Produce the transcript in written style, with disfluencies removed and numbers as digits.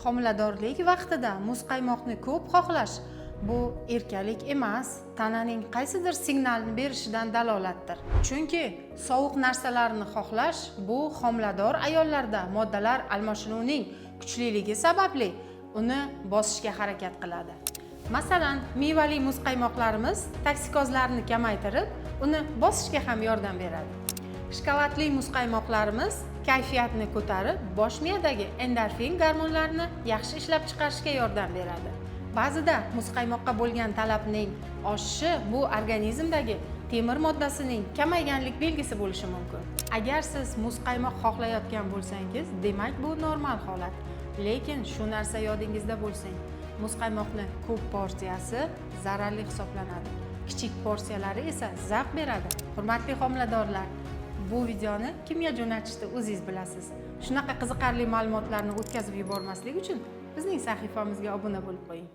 Homiladorlik vaqtida muzqaymoqni ko'p xohlash bu erkalik emas, tananing qaysidir signalni berishidan dalolatdir. Chunki sovuq narsalarni xohlash bu homilador ayollarda moddalar almashinuvining kuchliligi sababli uni bosishga harakat qiladi. Masalan, mevali muzqaymoqlarimiz toksikozlarni kamaytirib, uni bosishga ham yordam beradi. Shokoladli muzqaymoqlarimiz kayfiyatni ko'tarib, bosh miyadagi endorfin gormonlarini yaxshi ishlab chiqarishga yordam beradi. Ba'zida muzqaymoqqa bo'lgan talabning oshishi bu organizmdagi temir moddasining kamayganlik belgisi bo'lishi mumkin. Agar siz muzqaymoq xohlayotgan bo'lsangiz, demak, bu normal holat. Lekin shu narsa yodingizda bo'lsin: muzqaymoqni ko'p porsiyasi zararli hisoblanadi, kichik porsiyalari esa zavq beradi. Hurmatli homiladorlar, bu videoni kimga jo'natishni o'zingiz bilasiz. Shunaqa qiziqarli ma'lumotlarni o'tkazib yubormaslik uchun bizning sahifamizga obuna bo'lib qo'ying.